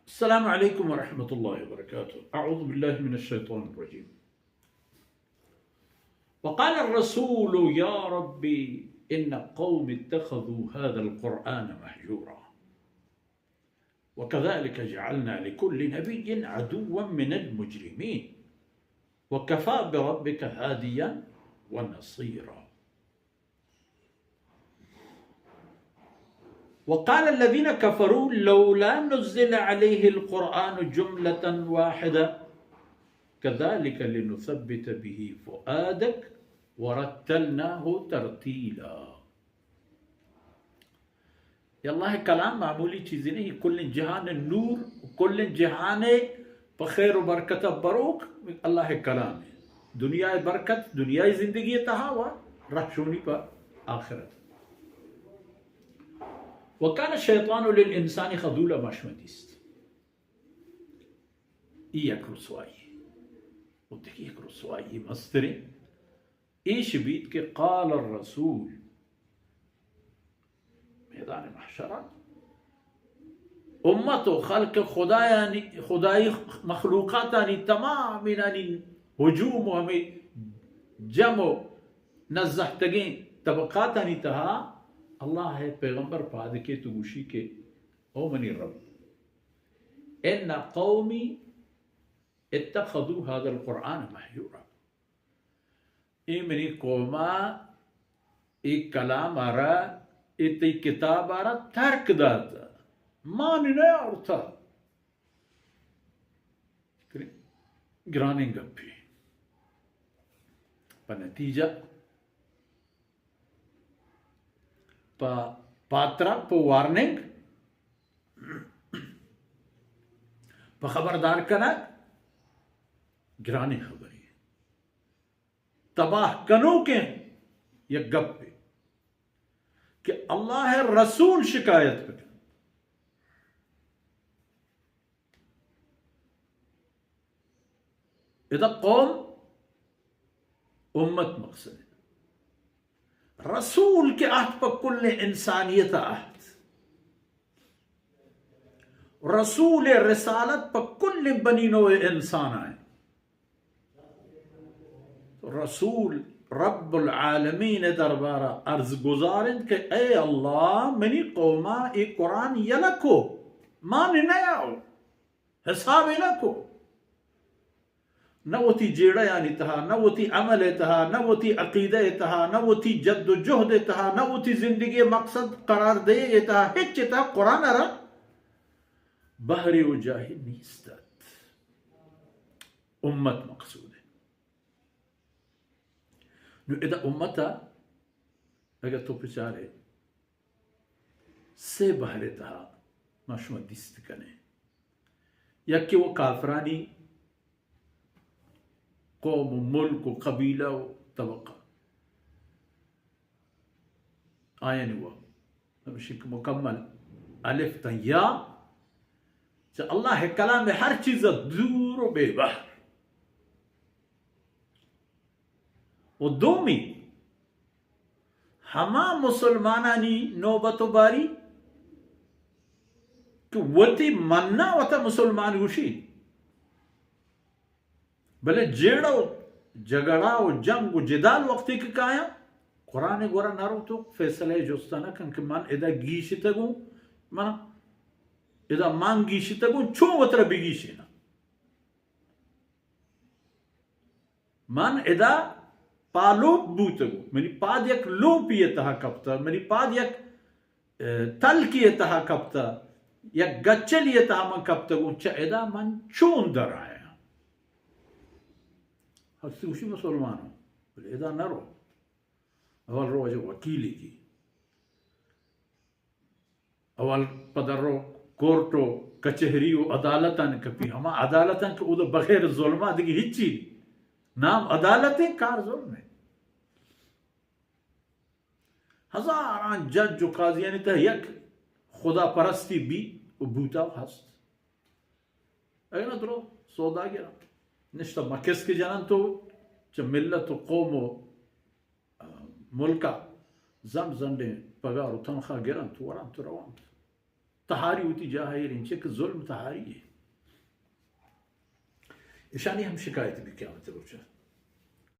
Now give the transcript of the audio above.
السلام عليكم ورحمة الله وبركاته. أعوذ بالله من الشيطان الرجيم. وقال الرسول يا رب إن قوم اتخذوا هذا القرآن مهجورا وكذلك جعلنا لكل نبي عدوا من المجرمين وكفى بربك هاديا ونصيرا. وقال الذين كفروا لولا نزل عليه القرآن جملة واحدة كذلك لنثبت به فؤادك ورتلناه ترتيلا. اے اللہ ءِ کلام معمولی چیزے نہ اِنت، کلیں جہان ءِ نور، کلیں جہان ءِ پہ خیر و برکت ءَ بروک اللہ ءِ کلام اِنت۔ دنیا ءِ برکت، دنیا ءِ زندگی ءِ تہا و رہشونی پہ آخرت۔ وكان الشيطان للإنسان خذولا، ما شما دیست۔ اے یک رسوائی۔ و دگہ یک رسوائی مستریں ایش بیت کہ قال الرسول، میدان محشر ءَ امت و خلق خدایانی، خدائی مخلوقاتانی تمامینانی ہجوم و ہمے جم و نزہتگیں طبقاتانی تہا اللہ ءِ پیغمبر پاد کیت و گوشی کہ او منی رب، ان قومی اتخذوا هذا القرآن مهجورا۔ اے منی قوم ءَ اے کلام ءَ را، اے تئی کتاب ءَ را ترک دات، مان نہ آورت۔ گرانیں گپے۔ پہ نتیجہ، پہ پاترا، پہ وارننگ، پہ خبردار کنگ، گرانیں خبرے۔ تباہ کنوکیں یک گپے کہ اللہ ءِ رسول شکایت بکن۔ ادا قوم، امت مقصد اِنت۔ رسول کہ اہت پہ کل انسانیت ءَ اہت۔ رسول ءِ رسالت پہ کل بنی نوع انسان ءَ اِنت۔ رسول رب العالمین ءِ دربار ءَ عرض گزار اِنت کہ اے اللہ، منی قوم ءَ اے قرآن یلہ کو، مان نہ آؤ، حساب نہ کو۔ نہ وتی جیڑہانی تہا، نہ وتی عمل ءِ تہا، نہ وتی عقیدہ ءِ تہا، نہ وتی جد و جہد ءِ تہا، نہ وتی زندگی ءِ مقصد قرار دئیگ ءِ تہا، ہچ ءِ تہا قرآن ءَ را بہرے و جاہے نیست اَت۔ امت مقصود اِنت۔ نوں ادا امت ءَ اگر تو بچارے، سے بہر ءِ تہا ما شما دیست کنیں۔ یکے و کافرانی قوم و ملک و قبیلہ و طبقہ، آیانی وا ہمیشی کہ مکمل الف تاں یا چہ اللہ ءِ کلام ءِ ہر چیز ءَ دور و بے بہر۔ و دومی، ہما مسلمانانی نوبت و باری کہ وتی منا وتا مسلمان گوشی، بلے جیڑہ و جھگڑا و جنگ و جدال وقتی کہ کایاں، قرآن ءِ گورا نہ روت و فیصلہ ءِ جست ءَ نہ کن کہ من ادا گیشتگوں، من ادا من گیشتگوں، چون وترا بگیشیناں؟ من ادا پالوپ بوتگوں، منی پاد یک لوپی ءِ تہا کپتہ، منی پاد یک، ءَ، تلکی ءِ تہا کپتہ، یک گچلی ءِ تہا من کپتگوں، چہ ادا من چون در آیاں؟ ہستی گوشی مسلمانوں، بلے ادا نہ رو، اول رو واجہ وکیلے گی۔ اول پدا رو کورٹ و کچہری و عدالتاں کپی، ہما عدالتاں کہ اودا بغیر ظلما دگہ ہچی نی۔ نام عدالت اِنت، کار ظلم اِنت۔ ہزاراں جج و قاضیانی تہ یک خدا پرستی بی و بوتا و ہست۔ اگہ نہ درو سوداگر نشتہ مکس کہ جنن تو چہ ملت و قوم و ملکا زنڈ زنڈیں پگار و تنخواہ گرنت و ورنت و رونت۔ تہاری وتی جاہ ءَ ایر انت، چہ کہ ظلم تہاری ءَ۔ ایشانی ہم شکایت بی قیامت روچ ءَ۔